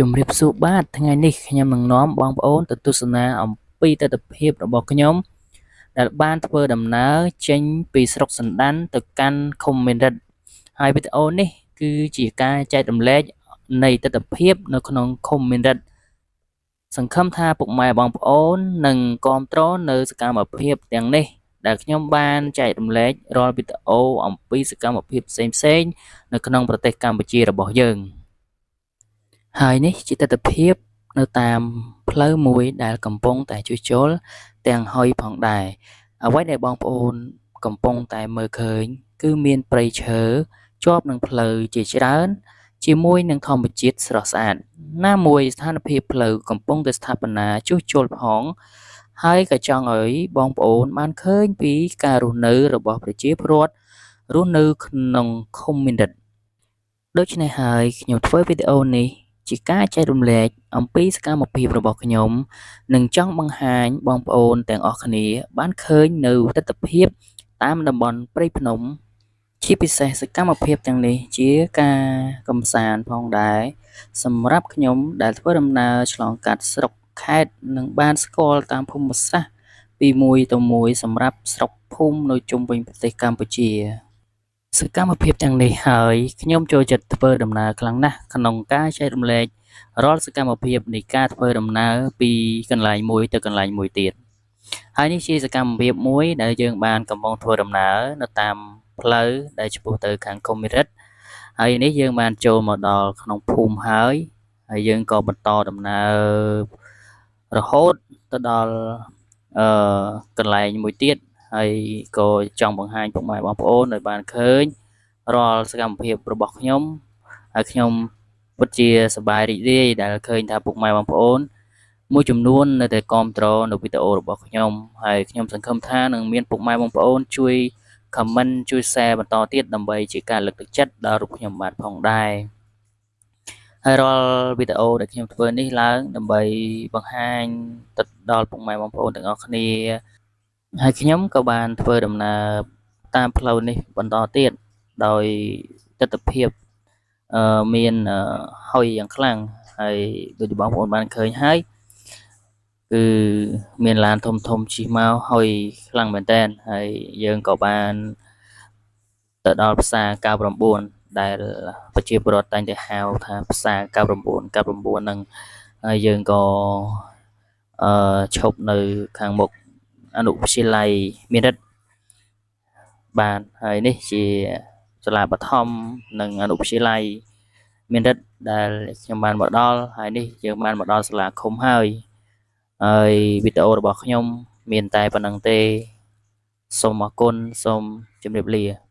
ជំរាបសួរបាទថ្ងៃនេះខ្ញុំនឹងនាំបងប្អូនទៅទស្សនាអំពីទិដ្ឋភាពរបស់ខ្ញុំដែលបានធ្វើដំណើរចេញពីស្រុកសណ្ដាន់ទៅកាន់ឃុំមានរិទ្ធហើយវីដេអូនេះគឺជាការចែករំលែកនៃទិដ្ឋភាពនៅក្នុងឃុំមានរិទ្ធសង្ឃឹមថាពុកម៉ែបងប្អូននឹងគាំទ្រនៅសកម្មភាពទាំងនេះដែលខ្ញុំបានចែករំលែករាល់វីដេអូអំពីសកម្មភាពផ្សេងៗនៅក្នុងប្រទេសកម្ពុជារបស់យើងហើយនេះជាទិដ្ឋភាពនៅតាមផ្លូវមួយដែលកំពុងតែជួសជុលទាំងហុយផងដែរអ្វីដែលបងប្អូនកំពុងតែមើលឃើញគឺមានព្រៃឈើជាប់នឹងផ្លូវជាច្រើនជាមួយនឹងធម្មជាតិស្រស់ស្អាតណាមួយស្ថានភាពផ្លូវកំពុងតែស្ថាបនាជួសជុលផងហើយក៏ចង់ឲ្យបងប្អូនបានឃើញពីការរស់នៅរបស់ប្រជាពលរដ្ឋរស់នៅក្នុងឃុំមានរិទ្ធដូច្នេះហើយខ្ញុំធ្វើវីដេអូនេះជាការចែករំលែកអំពីសកម្មភាពរបស់ខ្ញុំនិងចង់បង្ហាញបងប្អូនទាំងអស់គ្នាបានឃើញនៅទិដ្ឋភាពតាមតំបន់ព្រៃភ្នំជាពិសេសសកម្មភាពទាំងនេះជាការកម្សាន្តផងដែរសម្រាប់ខ្ញុំដែលធ្វើដំណើរឆ្លងកាត់ស្រុកខេត្តនិងបានស្គាល់តាមភូមិសាស្ត្រពីមួយទៅមួយសម្រាប់ស្រុកភូមិនៅជុំវិញប្រទេសកម្ពុជាសកម្មភាពទាំងនេះហើយខ្ញុំចូលចិត្តធ្វើដំណើរខ្លាំងណាស់ក្នុងការចែករំលែករាល់សកម្មភាពនៃការធ្វើដំណើរពីកន្លែងមួយទៅកន្លែងមួយទៀតហើយនេះជាសកម្មភាពមួយដែលយើងបានកំពុងធ្វើដំណើរនៅតាមផ្លូវដែលឆ្ពោះទៅខាងឃុំមានរិទ្ធហើយនេះយើងបានចូលមកដល់ក្នុងភូមិហើយហើយយើងក៏បន្តដំណើររហូតទៅដល់កន្លែងមួយទៀតហើយក៏ចង់បង្ហាញពុកម៉ែបងប្អូនឲ្យបានឃើញរាល់សកម្មភាពរបស់ខ្ញុំហើយខ្ញុំពិតជាសប្បាយរីករាយដែលឃើញថាពុកម៉ែបងប្អូនមួយចំនួននៅតែគាំទ្រនៅវីដេអូរបស់ខ្ញុំហើយខ្ញុំសង្ឃឹមថានឹងមានពុកម៉ែបងប្អូនជួយ comment ជួយ share បន្តទៀតដើម្បីជាការលើកទឹកចិត្តដល់រូបខ្ញុំបាទផងដែរហើយរាល់វីដេអូដែលខ្ញុំធ្វើនេះឡើងដើម្បីបង្ហាញទៅដល់ពុកម៉ែបងប្អូនទាំងអស់គ្នាហើយខ្ញុំក៏បានធ្វើដំណើរតាមផ្លូវនេះបន្តទៀតដោយទិដ្ឋភាពមានហុយយ៉ាងខ្លាំងហើយដូចបងប្អូនបានឃើញហើយគឺមានឡានធំធំជិះមកហុយខ្លាំងមែនតើហើយយើងក៏បានទៅដល់ផ្សារ99ដែលប្រជាពលរដ្ឋតែងតែហៅថាផ្សារ99 99ហ្នឹងហើយយើងក៏ឈប់នៅខាងមុខអនុវិទ្យាល័យមានរិទ្ធបាទហើយនេះជាសាលាបឋមនិងអនុវិទ្យាល័យមានរិទ្ធដែលខ្ញុំបានមកដល់ហើយនេះយើងបានមកដល់សាលាឃុំហើយហើយវីដេអូរបស់ខ្ញុំមានតែប៉ុណ្ណឹងទេសូមអរគុណសូមជម្រាបលា។